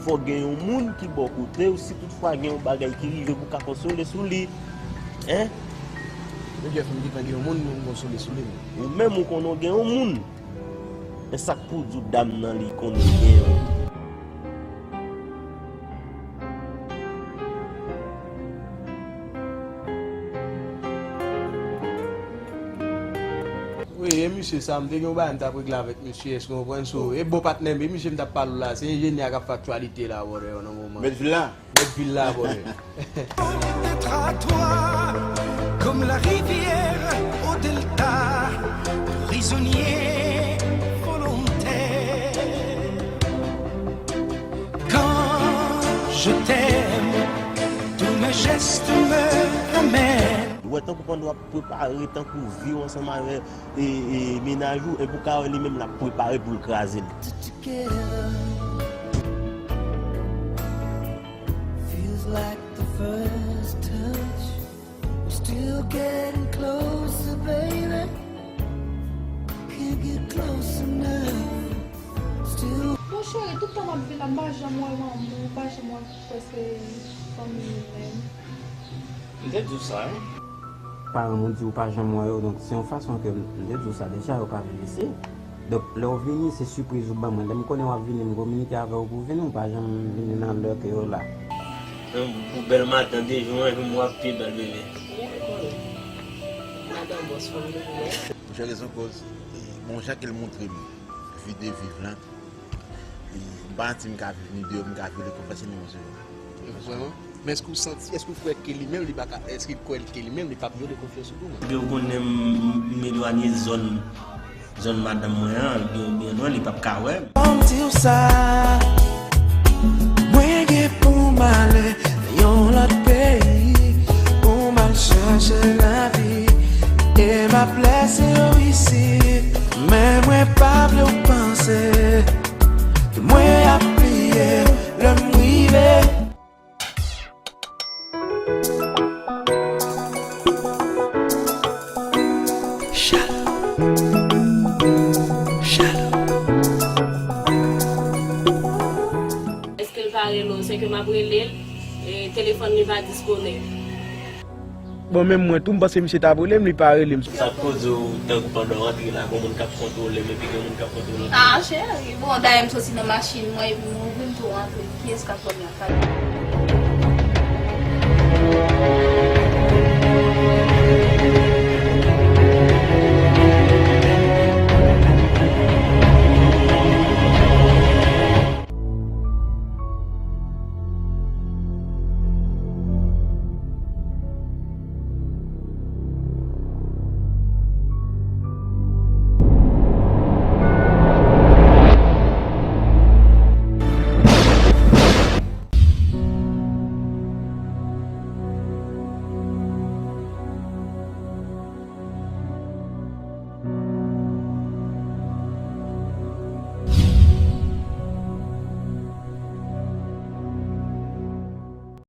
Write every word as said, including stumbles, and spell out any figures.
Fò gen yon moun ki bò kote w, si toutfwa gen yon bagay ki rive pou w ka konsole sou li. Hein? Men Jeff, m gentan gen yon moun pou m konsole sou li. Ou menm ou konnen w gen yon moun. Men sa k pou di w dam nan li konnen gen yon. Wi, e misye sa, m te gen yon bagay m t ap regle avèk misye, èske w konprann? So, e bon patnè m, e misye m t ap pale w la, se enjenyè k ap fè aktyalite la, brother, nan moman. Mèt vil la? Mèt vil la, brother. Être à toi comme la rivière au delta, prisonnier volontaire. Quand je t'aime, tous mes gestes me ramènent. Ou wè tankou pandan w ap prepare tankou vi w ansanm avè e, e mennaj ou, epi w ka wè li menm l ap prepare pou l kraze l. Feels like the first touch. We're still getting closer, baby. Can't get close enough. Still. Bon, cheri, tout tan m ap viv la, m pa janm wè manman, m pa janm wè prèske fanmi m menm. M te di w sa, wi. Paran m ou di ou pa janm wè yo, donk se yon fason ke m te di w sa deja, yo pa vin isi. Donk, lè w vini, se sipriz ou ban mwen. Lè m konnen w ap vini, m kominike avè w pou w vini, ou pa janm vini nan lè ke yo la. Menm pou bèl maten, de jou, epi m wè ap pi bèl, bebe. Madan bòs fanmi m, wi. Monchè, rezon koz, e, bon, jan ke l montre m vi de viv lan, e, m pa santi m ka viv ni deyò, m ka vyole konfyans li, monchè. Vrèman? Men èske w santi, èske w kwè ke li menm, li pa ka, èske l kwè ke li menm, li p ap vyole konfyans ou tou, menm? Ebyen, ou konnen m, m elwanye zòn, zòn madanm mwen an, byen, byen lwen, li p ap ka wè m. Ban m di w sa, mwen gen pou m ale nan yon lòt peyi, pou m al chache lavi, e m ap lèse w isit, men mwen pa vle w panse ke mwen ap bliye w lè m rive. Shalom. Shalom. Èske l pa rele w? Se ke m ap rele l, e telefòn li pa disponib. Bon, menm mwen tou, m panse misye t ap rele m, li pa rele m. Sa k koze w tankou pandan w antre la, gon moun k ap kontwole m epi gen moun k ap kontwole w? Ah, cheri, bon, dayè m soti nan machin mwen epi m ouvri m tou antre. Kiyès k ap ban m lakay?